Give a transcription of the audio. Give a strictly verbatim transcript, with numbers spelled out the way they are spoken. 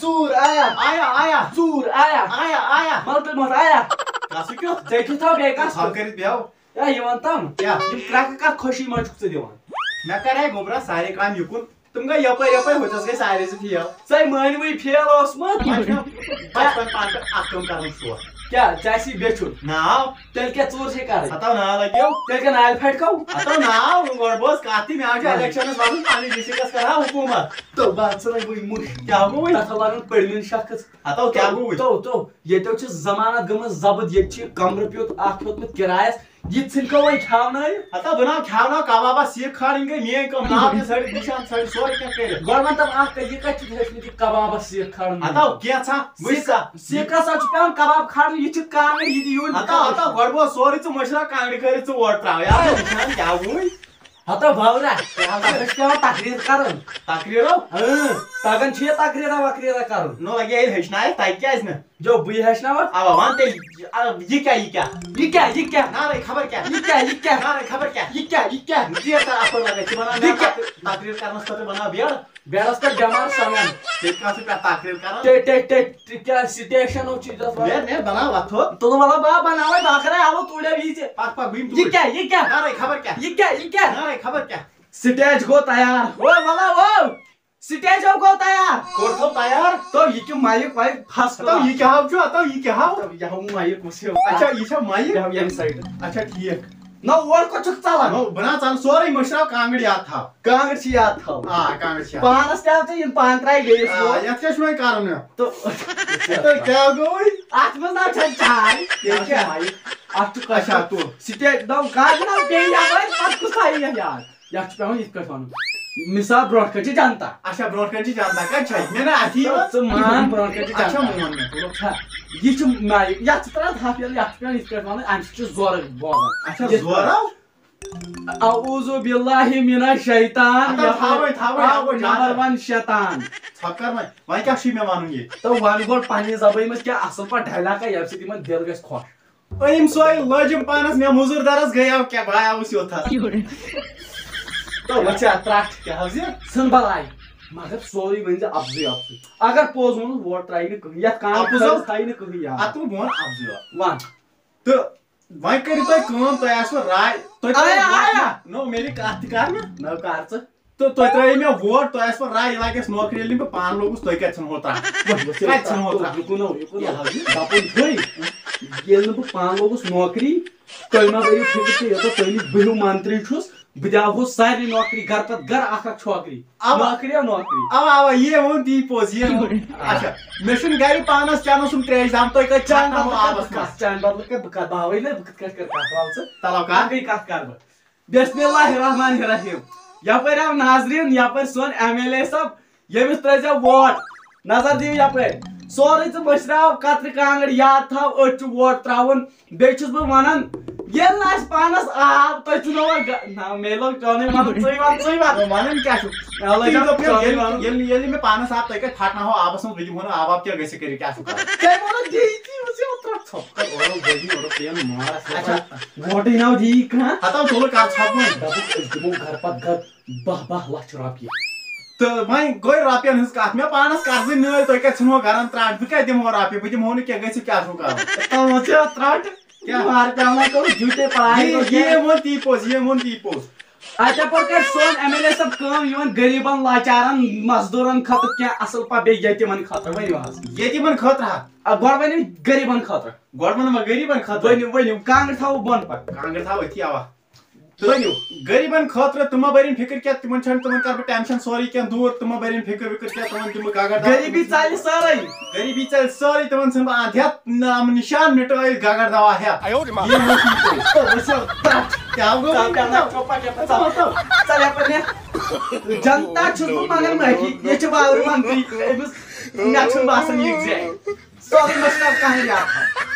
ژوٗر آیا؟ آیا، آیا۔ ژوٗر آیا؟ آیا، آیا۔ ملکہٕ مۄٹھ آیا؟ کَسہٕ کیُتھ؟ ژےٚ کیُتھ تھاو بیٚیہِ کَس؟ ژھاو کٔرِتھ بیٚہو۔ یا یہِ وَن تَم۔ کیٛاہ؟ یِم کرٛٮ۪کہٕ کَتھ خوشی منٛز چھُکھ ژٕ دِوان؟ مےٚ کَرے گوٚبرا سارے کامہِ یُکُن۔ تِم گٔے یَپٲرۍ یَپٲرۍ، ہُتٮ۪س گٔے سارے زٕ فیل۔ ژَے مٲنۍ وٕے فیل اوسمُت۔ وۄنۍ چھُنہ بَچپَن پانہٕ پٮ۪ٹھ اَکھ کٲم کَرُن شوق۔ کیٛاہ ژےٚ آسی بیچھُن؟ ناو؟ تیٚلہِ کیٛاہ ژوٗر چھے کَرٕنۍ؟ ہَتو ناو لَگیو۔ تیٚلہِ کیٛاہ نالہِ پھَٹہِ کَو؟ ہَتو ناو، گۄڈٕ بوز کَتھ تہِ، مےٚ آو چھُ الیکشنَس وَنُن، پَنٕنِس ڈِسٹرکَس کَرٕ ہا حکوٗمت۔ تہٕ بہٕ ہَسا لَگہٕ وٕنۍ مُشک۔ کیٛاہ گوٚو وۄنۍ؟ تَتھ لَگَن پٔرمٕتۍ شخص۔ ہَتو کیٛاہ گوٚو وۄنۍ؟ تو تو ییٚتیو چھِ زمانت گٔمٕژ ضبط، ییٚتہِ چھِ کمرٕ پیوٚت اَکھ ہیوٚتمُت کِرایَس، یہِ ژھٕنکھو وۄنۍ کھیٛاونٲیِتھ۔ ہَتو بہٕ ناو کھیٛاوناو کَبابَس سیٖکھ کھارٕنۍ گٔے میٛٲنۍ کٲم، ناو تہِ ژھٲنٛڈِتھ، نِشان ژھٲنٛڈِتھ، سورُے کینٛہہ کٔرِتھ۔ گۄڈٕ وَن تَم اَکھ کَتھ، یہِ کَتہِ چھُتھ ہیٚچھمٕتۍ یہِ کَبابَس سیٖکھ کھارُن؟ ہَتو کینٛژھا وٕچھ سا۔ سیٖکھ ہسا چھُ پٮ۪وان کَباب کھارُن، یہِ چھِ کانٛگٕر، یہِ تہِ یوٗرۍ۔ ہَتو ہَتو گۄڈٕ گوٚو سورُے، ژٕ مٔشراو کانٛگرِ کھٲرِتھ، ژٕ ووٹ ترٛاو۔ یا نِشان کیٛاہ گوٚوُے؟ ہَتو بٲورا، کیٛاہ حظ؟ تَتھ چھِ پٮ۪وان تقریٖر کَرُن۔ تقریٖرو؟ اۭں، تَگان چھُ یہِ تقریٖرا وقریٖرا کَرُن۔ نو لَگہِ ییٚلہِ ہیٚچھنایَکھ، تَگہِ کیٛازِ نہٕ؟ جو بٕے ہیٚچھناوَکھ۔ اَوا وَن تیٚلہِ، آ، یہِ کیٛاہ یہِ کیٛاہ؟ یہِ کیٛاہ، یہِ کیٛاہ؟ نارَے خبر کیٛاہ؟ یہِ کیٛاہ، یہِ کیٛاہ؟ نارَے خبر کیٛاہ؟ یہِ کیٛاہ، یہِ کیٛاہ؟ ژیر تہٕ اَپٲرۍ لَگان، ژٕ بَناو یہِ مےٚ کیٛاہ؟ تقریٖر، تقریٖر کَرنَس خٲطرٕ بَناو بیٚڈ۔ بیڈَس پٮ۪ٹھ بٮ۪مار سَنان۔ تیٚلہِ کَتھ چھِ پٮ۪ٹھ تقریٖر کَران؟ ٹے ٹے ٹے ٹے کیٛاہ سٹیشن اوس چیٖزَس وَنان؟ مےٚ، مےٚ بَناو اَتھو۔ تُلہٕ وَلہٕ بہٕ بَناوَے بَکرا اَلہٕ توٗڑیو یہِ ژےٚ۔ پَکھ پَکھ بہٕ یِمہٕ یہِ توٗرۍ۔ کیٛاہ، یہِ کیٛاہ؟ نارَے خبر کیٛاہ؟ یہِ کیٛاہ، یہِ کیٛاہ؟ نارَے خبر کیٛاہ؟ سٹیج گوٚو تیار۔ او وَلہٕ او۔ سٹیجو گوٚو تیار۔ کوٚر تھو تیار۔ تو یہِ کیٛاہ مایِک وایِک first ہَتو class۔ یہِ کیٛاہ ہاو چھُ؟ ہَتو یہِ کیٛاہ ہاو؟ یہِ ہاو مایِک وٕچھِو۔ اچھا، یہِ چھا مایِک؟ یہِ ہاو ییٚمہِ سایڈٕ۔ اچھا، ٹھیٖک۔ نہ اور کوٚت چھُکھ ژَلان؟ نو، بہٕ نہ ژَلہٕ، سورُے مٔشراو، کانٛگٕر یاد تھاو۔ کانٛگٕر چھِ یاد تھاوٕنۍ۔ آ، کانٛگٕر چھِ یاد۔ پانَس تہِ آو ژےٚ یِن پانہٕ ترٛایہِ بیٚیِس آ، ووٹ۔ یَتھ کیٛاہ چھُ وۄنۍ کَرُن یہِ؟ تہٕ تہٕ کیٛاہ گوٚوُے؟ اَتھ منٛز نہ چھَنہٕ چاے۔ یہِ چھِ مایِک۔ اَتھ چھُ اچھا، کَشا۔ تُل۔ سٹیج دَو کانٛگٕر نہ بیٚیہِ یَپٲرۍ پَتہٕ کُس تھایہِ یَتھ یاد؟ یَتھ چھُ پٮ۪وان یِتھ کٲٹھۍ وَنُن۔ مِثال برونٛٹھ کَنہِ چھِ جنتا۔ اچھا، برونٛٹھ کَنہِ چھِ جنتا، کَتہِ چھِ؟ مےٚ نہ اَتھی یِوان۔ ژٕ مان برونٛٹھ کَنہِ چھِ اچھا، جنتا۔ مون مےٚ، تُلُکھ۔ چھا؟ یہِ چھُ مایِک، یَتھ چھِ ترٛاوان تھپھ ییٚلہِ، یَتھ چھِ پٮ۪وان یِتھ کٲٹھۍ وَنٕنۍ، اَمہِ سۭتۍ چھُ زورٕ بوزان۔ اچھا، یِتھ زورو؟ پٲٹھۍ۔ اعوذ باللہ من الشیطان۔ اَتھ حظ تھاوَے، تھاوَے، تھاوَے، نمبر ون شیطان۔ ژھۄپہٕ کَر وۄنۍ، وۄنۍ کیٛاہ چھُے مےٚ وَنُن ییٚتہِ؟ تہٕ وَن گۄڈٕ پننہِ زبٲنۍ منٛز کینٛہہ اَصٕل پٲٹھۍ ڈایلاگا، ییٚمہِ سۭتۍ یِمن دِل گژھِ خۄش۔ أمۍ سۄے لٲجِم پانَس مےٚ مُزوٗر دَرَس گٔیاو کیٛاہ، بہٕ آیاوُس یوٚتھَس۔ تہٕ وۄنۍ چھِ اَتھ ترٛٹھ کیٛاہ حظ یہِ؟ ژھٕن بلاے، مگر سورُے ؤنۍ زِ اَپزُے اَپزُے۔ اگر پوٚز ووٚنُتھ، ووٹ ترٛایہِ نہٕ کٕہٕنۍ، یَتھ کانٛگرِ اَپُزو؟ خٲطرٕ تھایہِ نہٕ کٕہٕنۍ یاد۔ اَتھ ووٚن اَپزُے یوت۔ وَن۔ تہٕ وۄنۍ کٔرِو تُہۍ کٲم، تۄہہِ آسوٕ راے، تُہۍ آیا، کٔرِو ووٹ آیا۔ نہ۔ نو، مےٚ ییٚلہِ کَتھ تہِ کَرنہٕ۔ نٔو کر ژٕ۔ تہٕ تُہۍ ترٛٲیِو مےٚ ووٹ، تۄہہِ آسوٕ راے، یہِ لَگہِ اَسہِ نوکری، ییٚلہِ نہٕ بہٕ پانہٕ لوٚگُس، تُہۍ کَتہِ ژھٕنہو ترٛٹھ؟ کَتہِ ژھٕنہو ترٛٹھ؟ یہِ کُن ہو، یہِ کُن ہو۔ کیٛاہ حظ یہِ؟ دَپُن چھُے، ییٚلہِ نہٕ بہٕ پانہٕ لوٚگُس نوکری، تُہۍ مہ بٔرِو فِکر تہِ، یوٚتَتھ تُہۍ نِش بہٕ ہیوٗ منتری چھُس، بہٕ دِمہٕ ہو سارنٕے نوکری، گرٕ پَتہٕ گرٕ اَکھ اَکھ چھوکری۔ اَوا۔ نوکری ہا نوکری۔ اَوا، اَوا، یی ووٚن تی پوٚز، یی ووٚن۔ اچھا، مےٚ چھُنہٕ گرِ پانَس چٮ۪نَس سُم ترٛیش دام، تُہۍ کَتہِ چانہِ چھَکھ ناوو بدلہٕ کَتھ آبَس بہٕ منٛز؟ کَتھ، چانہِ بدلہٕ کَتھ بہٕ کَتھ، بہٕ ہاوَے نہ، بہٕ کِتھ کٲٹھۍ کَرٕ کَتھ، وَل ژٕ۔ تَلو کَر۔ باقٕے کَتھ کَرٕ بہٕ۔ بسم اللہ الرحمن الرحیم۔ یپٲرۍ آو ناظریٖن، یپٲرۍ سون ایم ایل اے صٲب، ییٚمِس ترٲیزیو ووٹ۔ نظر دِیِو یپٲرۍ۔ سورُے ژٕ مٔشراو، کترِ کانٛگٕر یاد تھاو، أتھۍ چھُ ووٹ ترٛاوُن۔ بیٚیہِ چھُس بہٕ ونان، ییٚلہِ نہٕ اَسہِ پانس آب، تُہۍ چھِو نہٕ وۄنۍ گہ-، نہ، مےٚ لوٚگ چانٕے ونُن، ژٕے ون، ژٕے ون۔ وَنان کیٛاہ چھُ؟ مےٚ لوٚگ ژٕ دوٚپ، چانٕے ییٚلہِ ونُن۔ ییٚلہِ ییٚلہِ مےٚ پانَس آب، تُہۍ کَتہِ پھٹناوہو آبَس منٛز، بہٕ دِمہو نہٕ آب واب کینٛہہ، گٔژھِو کٔرِو کیٛاہ چھُو کَرُن؟ ژےٚ ووٚنُتھ دی تی، وٕچھ یہِ ترٛٹھ ژھۄپ۔ کَر اورٕ وۄنۍ بٔجی، اورٕ پین مار اَسہِ۔ اچھا۔ ووٹٕے ناو دی کانٛہہ۔ ہَتاو تُلہٕ کَر ژھۄپہٕ وۄنۍ۔ دوٚپُکھ أسۍ دِمو گرٕ پتہٕ گرٕ باہ باہ لچھ رۄپیہِ۔ تہٕ وۄنۍ گوٚو رۄپیَن ہٕنٛز کَتھ، مےٚ پانَس قرضٕے نٲلۍ، تُہۍ کَتہِ ژھٕنوٕ گَرَن ترٛٹھ؟ بہٕ کَتہِ دِمہو رۄپیہِ؟ بہٕ دِمہو نہٕ کینٛہہ، گٔژھِو کیٛاہ چھُو کَرُن؟ تَتھ منٛز چھِ ترٛٹھ۔ کیٛاہ؟ مار پیوان کوٚر جوٗتے پڑھاے یہِ، کوٚر یہِ کیٛاہ؟ ووٚن تی پوٚز، یہِ ووٚن تی پوٚز۔ اَتہِ پٲٹھۍ کَرِ سون ایم ایل اے صٲب کٲم، یِمَن غریٖبَن لاچارَن مزدوٗرَن خٲطرٕ کینٛہہ اَصٕل پَہَم، بیٚیہِ ییٚتیٖمَن خٲطرٕ ؤنِو حظ۔ ییٚتیٖمَن خٲطرٕ ہا؟ آ، گۄڈٕ ؤنِو غریٖبَن خٲطرٕ۔ گۄڈٕ وَنہٕ بہٕ غریٖبَن خٲطرٕ۔ ؤنِو، ؤنِو، کانٛگٕر تھاوو بۄن پَتہٕ۔ کانٛگٕر تھاوو أتھی، اَوا۔ تہٕ ؤنِو، غریٖبَن خٲطرٕ تِم مہ بٔرِن فِکِر کینٛہہ، تِمَن چھَنہٕ، تِمَن کَرٕ بہٕ ٹٮ۪نشَن سورُے کینٛہہ دوٗر، تِم مہ بٔرِن فِکِر وِکِر کینٛہہ، تِمَن دِمہٕ بہٕ گگر دوا۔ غریٖبی ژَلہِ سٲرٕے۔ غریٖبی ژَلہِ سٲرٕے، تِمَن ژھٕنہٕ بہٕ اَنٛد ہٮ۪تھ نام نِشان مِٹٲوِتھ گگر دوا ہٮ۪تھ۔ یہِ مہ چھُ یہِ۔ ژٕ وٕچھ یہِ تَتھ۔ کیٛاہ گوٚو؟ ژٕ کیٛاہ نہ چوپا کیٛاہ پَتہٕ ژٕ؟ ژٕ یَپٲرۍ نیٚتھ۔ جنتا چھُس بہٕ منٛگان معٲفی، یہِ چھِ باورٕ وَنتٕے، أمِس مےٚ چھُنہٕ باسان یہِ زِ سورُے مَسلہٕ کانٛہہ یاد تھاو۔